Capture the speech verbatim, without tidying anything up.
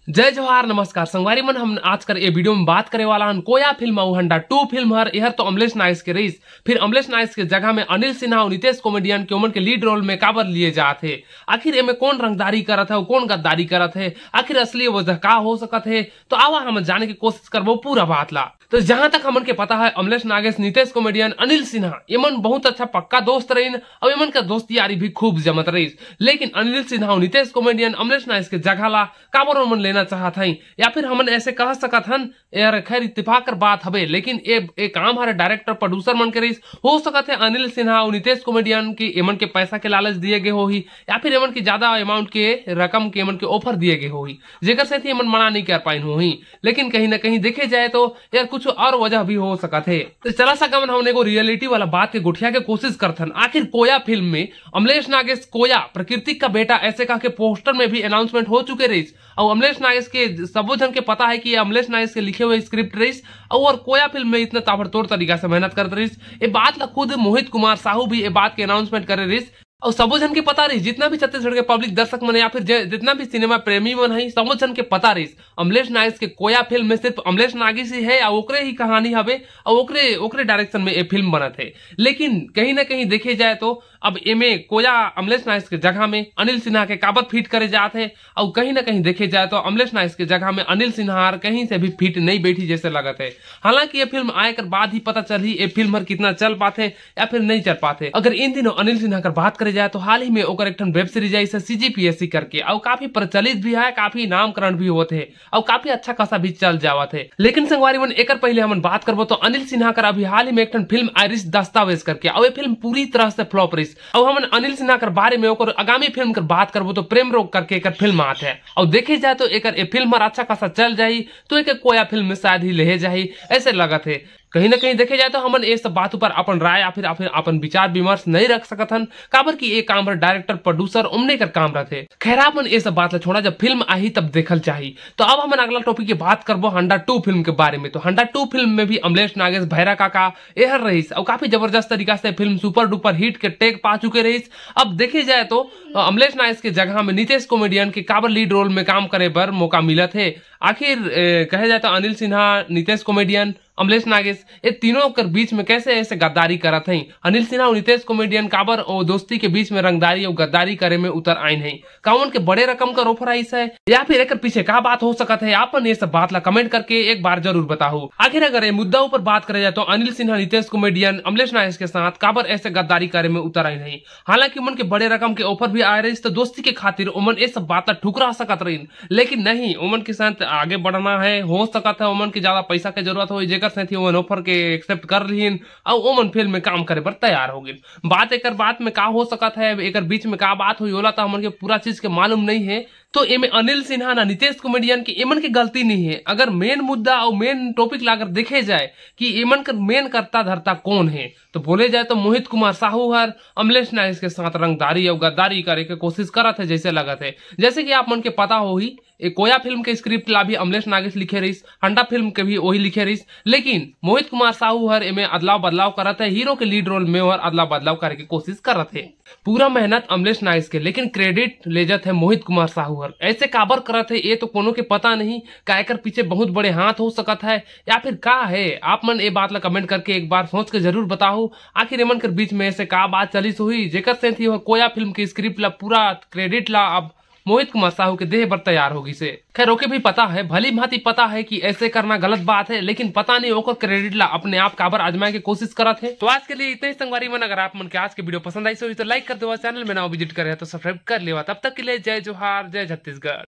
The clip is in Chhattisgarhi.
जय जोहार, नमस्कार संगवारी मन। हम आज कर ए वीडियो में बात करे वाला हन कोया फिल्म अउ हंडा टू फिल्म हर। एहर तो अमलेश नागेश के रहीस, फिर अमलेश नागेश के जगह में अनिल सिन्हा अउ नितेश कॉमेडियन के ओमन के लीड रोल में काबर लिए जात हे, आखिर एमे कौन रंगदारी करत हे अउ कौन गद्दारी करत हे, आखिर असली वजह का हो सकत हे। तो आवा हम जाने के कोशिश करबो पूरा बात ला। तो जहां तक हमन के पता है, अमलेश नागेश, नितेश कॉमेडियन, अनिल सिन्हा, एमन बहुत अच्छा पक्का दोस्त रहिन अउ एमन का दोस्त यारी भी खूब जमत रहिस। लेकिन अनिल सिन्हा अउ नितेश कॉमेडियन अमलेश नागेश के जगह ला काबर ओमन लेना चाहत हई, या फिर हमन ऐसे कह सकत हन, यार खैर इत्तेफाक कर बात हवे, लेकिन ए, ए काम हर डायरेक्टर प्रोड्यूसर मन के रहिस। हो सकत है अनिल सिन्हा अउ नितेश कॉमेडियन के एमन के पैसा के लालच दिए गए होही, या फिर एमन के ज्यादा अमाउंट के रकम के एमन के ऑफर दिए गए होही, जेकर सेती एमन मना नहीं कर पाइन होही। लेकिन कहीं ना कहीं देखे जाए तो यार कुछ और वजह भी हो सकत हे। तो चला संगवारी मन, हमन एगो रियलिटी वाला बात के गोठिया के कोशिश करथन। आखिर कोया फिल्म में अमलेश नागेश कोया, प्रकृति का बेटा, ऐसे कह के पोस्टर में भी अनाउंसमेंट हो चुके रहिस। अउ अमलेश नागेश के सबो झन के पता है कि ये अमलेश नागेश के लिखे हुए स्क्रिप्ट रहिस, अउ और कोया फिल्म में इतना ताबड़तोड़ तरीका से मेहनत करत रहिस। ये बात ला खुद मोहित कुमार साहू भी ये बात के अनाउंसमेंट करे रहिस। अउ सबो झन के पता रहिस, जितना भी छत्तीसगढ़ के पब्लिक दर्शक मन या फिर जे, जितना भी सिनेमा प्रेमी मन है, सबो झन के पता रहिस, अमलेश नागेश के कोया फिल्म में सिर्फ अमलेश नागेश ही है, अउ ओकरे ही कहानी हवे, अउ ओकरे, ओकरे डायरेक्शन में ये फिल्म बनत है। लेकिन कहीं ना कहीं देखे जाए तो अब एमे कोया अमलेश नागेश के जगह में अनिल सिन्हा के काबर फिट करे जात है, अउ कहीं ना कहीं देखे जाए तो अमलेश नागेश के जगह में अनिल सिन्हा हर कहीं से भी फिट नहीं बैठी जैसे लगत है। हालांकि ये फिल्म आए कर बाद ही पता चलही ये फिल्म हर कितना चल पाथे या फिर नहीं चल पाथे। अगर इन दिनों अनिल सिन्हा कर बात करे जाए तो हाल ही में ओकर एक ठन वेब सीरीज आई है सीजीपीएससी करके, अउ काफी प्रचलित भी है, काफी नामकरण भी होत है, अउ काफी अच्छा खासा भी चल जावत है। लेकिन संगवारी मन, एकर पहले हमन बात करबो तो अनिल सिन्हा कर अभी हाल ही में एक ठन फिल्म आइरिश दस्तावेज करके, अउ ये फिल्म पूरी तरह से फ्लॉप रहिस। अउ हमन अनिल सिन्हा कर बारे में ओकर आगामी फिल्म कर बात करबो तो प्रेम रोग करके एकर फिल्म आत है। अउ देखे जाए तो एकर ये फिल्म हर अच्छा खासा चल जाही, तो एके कोया फिल्म में शायद ही लेहे जाही, ऐसे लगत है। कहीं ना कहीं देखे जाए तो हमन ये सब बात ऊपर अपन राय या फिर, या फिर अपन विचार विमर्श नहीं रख सकत हन, काबर कि ये काम हर डायरेक्टर प्रोड्यूसर ओमने कर काम रहथे। खैर, अपन ये सब बात ला छोड़ा, जब फिल्म आही तब देखल जाही। तो अब हमन अगला टॉपिक की बात करबो हंडा टू फिल्म के बारे में। तो हंडा टू फिल्म में भी अमलेश नागेश, भैरा काका, एहर रहिस, अउ काफी जबरदस्त तरीका से फिल्म सुपर डुपर हिट के टैग पा चुके रहिस। अब देखे जाए तो अ, अमलेश नागेश के जगह में नितेश कॉमेडियन के काबर लीड रोल में काम करे बर मौका मिलत है। आखिर, ए, कहे जाए तो अनिल सिन्हा, नितेश कॉमेडियन, अमलेश नागेश, ये तीनों के बीच में कैसे ऐसे गद्दारी करत हैं? अनिल सिन्हा और नितेश कॉमेडियन काबर ओ दोस्ती के बीच में रंगदारी और गद्दारी करे में उतर आइन हैं? का उनके बड़े रकम का ऑफर आइस है, या फिर एकर पीछे का बात हो सकत है? आपन ये सब बात ला कमेंट करके एक बार जरूर बताओ। आखिर अगर ये मुद्दा ऊपर बात करे जाए तो अनिल सिन्हा, नितेश कॉमेडियन, अमलेश नागेश के साथ काबर ऐसे गद्दारी करे में उतर आइन हैं? हालांकि ओमन के बड़े रकम के ऑफर भी आए रहिस, तो दोस्ती के खातिर ओमन ए सब बात ला ठुकरा सकत रहिन, लेकिन नहीं, ओमन के साथ आगे बढ़ना है। हो सकत है ओमन के ज्यादा पैसा के जरूरत होई, जेकर सेती ओमन ऑफर के एक्सेप्ट कर लिहिन, अउ ओमन फिल्म में काम करे बर तैयार हो गिन। बात एकर बात में का हो सकत है, एकर बीच में का बात हुई, ओला तो हमन के पूरा चीज के मालूम नहीं है। तो एमे अनिल सिन्हा ना नितेश कॉमेडियन के, एमन के गलती नहीं है। अगर मेन मुद्दा और मेन टॉपिक ला अगर देखे जाए कि एमन कर मेन कर्ता धर्ता कौन है, तो बोले जाए तो मोहित कुमार साहू हर अमलेश नागेश के साथ रंगदारी और गद्दारी करे के कोशिश करत है, जैसे लगत है। जैसे कि आप मन के पता होही, ए कोया फिल्म के स्क्रिप्ट ला भी अमलेश नागेश लिखे रहिस, हंडा फिल्म के भी वही लिखे रहिस, लेकिन मोहित कुमार साहू हर एमे अदलाव बदलाव करत है, हीरो के लीड रोल में हर अदला बदलाव करे के कोशिश करत है। पूरा मेहनत अमलेश नागेश के, लेकिन क्रेडिट ले जात है मोहित कुमार साहू हर। ऐसे काबर करत है, ये तो कोनो के पता नहीं। का एकर पीछे बहुत बड़े हाथ हो सकत है, या फिर का है? आप मन ए बात ला कमेंट करके एक बार सोच के जरूर बताओ। आखिर एमन कर बीच में ऐसे का बात चलिस होही, जेकर सेती ओह कोया फिल्म के स्क्रिप्ट ला, पूरा क्रेडिट ला अब मोहित कुमार साहू के देह बर तैयार हो गिस हे। खैर, ओके भी पता है, भली भांति पता है कि ऐसे करना गलत बात है, लेकिन पता नहीं ओकर क्रेडिट ला अपने आप काबर आजमाए के कोशिश करत है। तो आज के लिए इतना ही संगवारी मन। अगर आप मन के आज के वीडियो पसंद आइस होही तो लाइक कर देवा, चैनल में नवा विजिट करे हो तो सब्सक्राइब कर लेवा। तब तक के लिए जय जोहार, जय छत्तीसगढ़।